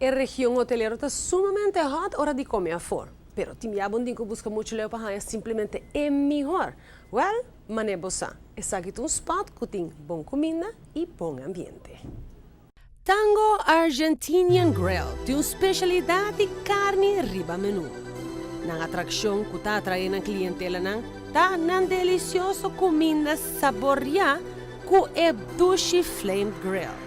E region hotelero ta sumamente hot ora di come afor. Pero tin ya bo no tin cu busca mucho leu pa haya simplemente e mihor. Well, mane bo sa. Esaki ta un spot cu tin bon cuminda y bon ambiente. Tango Argentinian Grill tin un specialidad di carni riba menu. Nan atraccion cu ta atrae nan clientelanan ta nan delicioso cuminda saboria cu e dushi flame grill.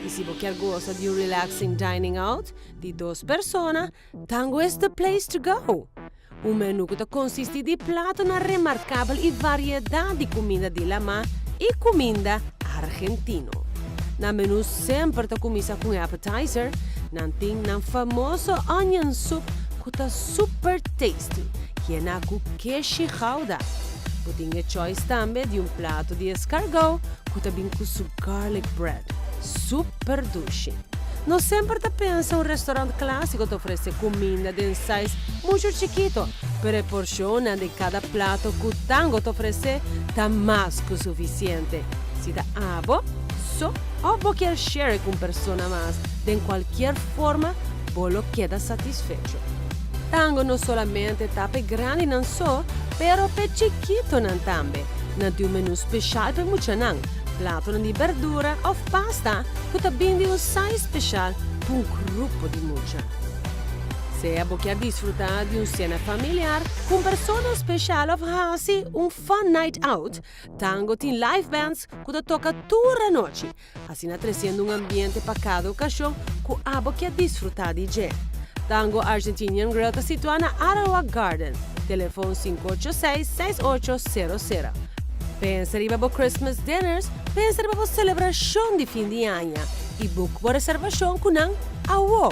Y si bo kier goza di un relaxing dining out di dos persona, Tango is the place to go! Un menu cu ta consisti di platonan remarcabel y variedad di cuminda di lama y cuminda argentino. Nan menu semper ta cuminsa cu un appetizer, nan tin nan famoso onion soup cu ta super tasty, yena cu keshi gouda. Bo tin e choice tambe di un plato di escargot cu ta bin cu su garlic bread, super dushi. Nos semper ta pensa un restaurant clasico ta ofrece cuminda den size mucho chikito, pero e porcionnan di cada plato cu Tango ta ofrece ta mas cu suficiente. Si ta abo so of bo kier share cu un persona mas, den cualkier forma bo lo keda satisfecho. Tango no solamente ta p'e grandinan so, pero p'e chikitonan tambe. Nan tin un menu special p'e muchanan, platonan di berdura of pasta cu ta bin di un size special pa un grupo di mucha. Sea bo kier disfruta di un cena familiar cu un persona special of haci un fun night out, Tango tin live bands cu ta toca tur anochi, asina treciendo un ambiente pa cada ocasion cu abo kier disfruta di dje. Tango Argentinian Grill ta situa na Arawak Garden. Telefon 586 6800. Pensa riba bo Christmas dinners, pensa riba bo celebracion di fin di aña y book bo reservacion cu nan awo.